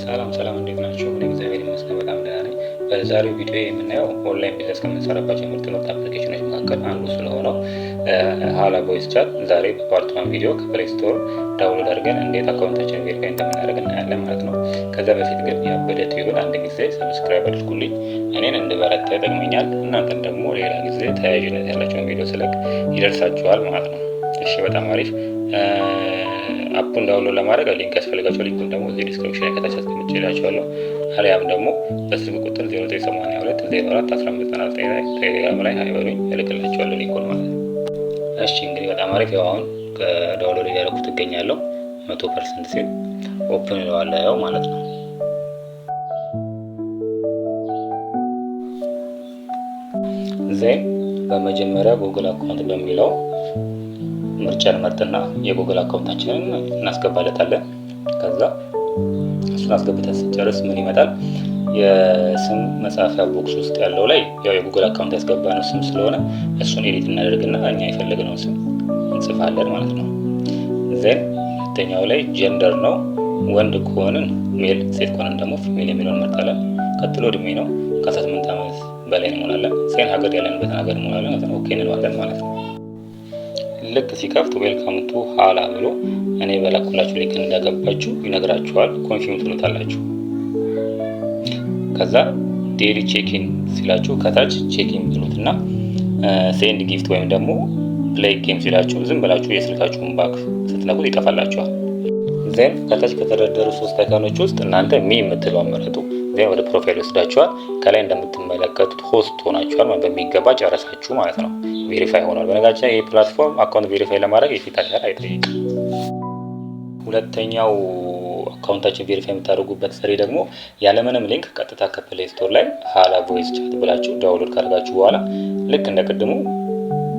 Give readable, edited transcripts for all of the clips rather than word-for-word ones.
ሰላም ሰላም፣ እንዴት ናችሁ? እኔ እግዚአብሔር ይመስገን በጣም ደህና ነኝ። በዛሬው ቪዲዮ የምናየው online business ከምንሰራባቸው ምርጥ ምርጥ application ኖች መካከል አንዱ ስለሆነው ሀላ voice chat ዛሬ በ part one ቪዲዮ ከ Play Store download አድርገን እንዴት account ኣችንን verify እንደምናደርግ እናያለን ማለት ነው። ከዛ በፊት ግን ያበደ ቲዩብን አንድ ጊዜ subscribe አድርጉልኝ። እኔን እንድበረታ ይጠቅመኛል፣ እናንተን ደግሞ ሌላ ጊዜ ተያያዥነት ያላቸውን ቪዲዮ ስለቅ ይደርሳችኋል ማለት ነው። እሺ፣ በጣም አሪፍ። App ኡን download ለማድረግ link ያስፈልጋችኋል። Link ኡን ደግሞ እዚህ description ላይ ከታች አስቀምጬላችኋለሁ። አሊያም ደግሞ በስልክ ቁጥር 0982 04 1599 ላይ ቴሌግራም ላይ hi በሉኝ፣ እልክላችኋለሁ link ኡን ማለት ነው። እሺ፣ እንግዲህ በጣም አሪፍ። ያው አሁን download እያደረኩት እገኛለሁ። 100% ሲል open እለዋለሁ ማለት ነው። Then በመጀመሪያ Google account በሚለው ምርጫ እንመርጥና የ Google account ኣችንን እናስገባለታለን። ከዛ እሱን አስገብተን ስንጨርስ ምን ይመጣል? የስም መጻፊያ box ውስጥ ያለው ላይ ያው የ Google account ያስገባነው ስም ስለሆነ እሱን edit እናደርግና እኛ የፈለግነውን ስም እንጽፋለን ማለት ነው። Then ሁለተኛው ላይ gender ነው። ወንድ ከሆንን male፣ ሴት ከሆንን ደግሞ female የሚለውን እንመርጣለን። ቀጥሎ እድሜ ነው። ከ18 ዓመት በላይ እንሞላለን። Then ሀገር ያለንበትን ሀገር እንሞላለን። Okay እንለዋለን ማለት ነው። ልክ ሲከፍት "Welcome to ሀላ" ብሎ እኔ በላኩላችሁ link እንደገባችሁ ይነግራችኋል። Confirm ትሉታላችሁ። ከዛ daily check-in ሲላችሁ ከታች check-in ብሉትና send gift ወይም ደግሞ play game ሲላችሁ ዝም ብላችሁ የስልካችሁን back ስትነኩት ይጠፋላችኋል። Then ከታች ከተደረደሩ ሶስት icon ኖች ውስጥ እናንተ me የምትለውን ምረጡ። Then ወደ profile ይወስዳችኋል። ከላይ እንደምትመለከቱት host ሆናችኋል፣ በሚገባ ጨረሳችሁ ማለት ነው። Verify ሆኗል። በነገራችን ላይ ይህ platform account verify ለማድረግ የፊት አሻራ አይጠይቅም። ሁለተኛው account ኣችን verify የምታደርጉበት ዘዴ ደግሞ ያለምንም link ቀጥታ ከ Play Store ላይ ሀላ voice chat ብላችሁ download ካደርጋችሁ በኋላ ልክ እንደ ቅድሙ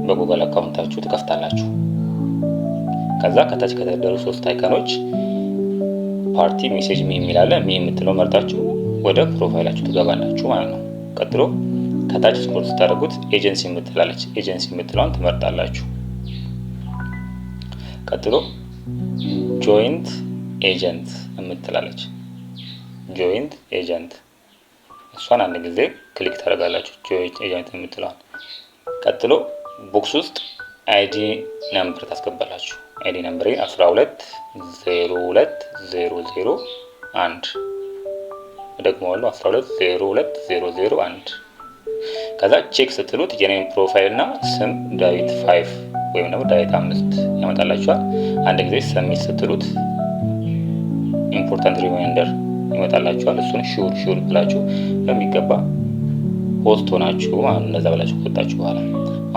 በ Google account ኣችሁ ትከፍታላችሁ። ከዛ ከታች ከተደረደሩ ሶስት icon ኖች party፣ message፣ me የሚል አለ። Me የምትለው መርጣችሁ ወደ profile ኣችሁ ትገባላችሁ ማለት ነው። ቀጥሎ ከታች scroll ስታደርጉት ኤጀንሲ የምትላለች፣ ኤጀንሲ የምትለዋን ትመርጣላችሁ። ቀጥሎ join agent የምትላለች፣ join agent እሷን አንድ ጊዜ click ታደርጋላችሁ። Join agent የምትለዋን ቀጥሎ box ውስጥ ID number ታስገባላችሁ። ID number 12 02 00 1፣ ደግመዋለሁ፣ 12 02 00 1። ከዛ check ስትሉት የኔን profile እና ስም ዳዊት 5 ወይም ደግሞ ዳዊት 5 ያመጣላችኋል። አንድ ጊዜ submit ስትሉት important reminder ይመጣላችኋል። እሱን sure ብላችሁ በሚገባ host ሆናችሁ ማለት እንደዛ ብላችሁ ከወጣችሁ በኋላ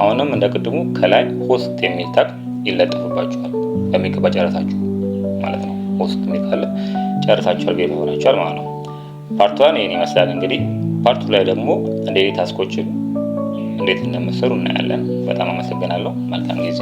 አሁንም እንደ ቅድሙ ከላይ host የሚል tag ይለጠፍባችኋል። በሚገባ ጨረሳችሁ ማለት ነው። Host የሚል ካለ ጨርሳችኋል፣ verify ሆናችኋል ማለት ነው። Part one ይህን ይመስላል። እንግዲህ part two ላይ ደግሞ daily task ኦችን እንዴት እንደምትሰሩ እናያለን። በጣም አመሰግናለሁ። መልካም ጊዜ።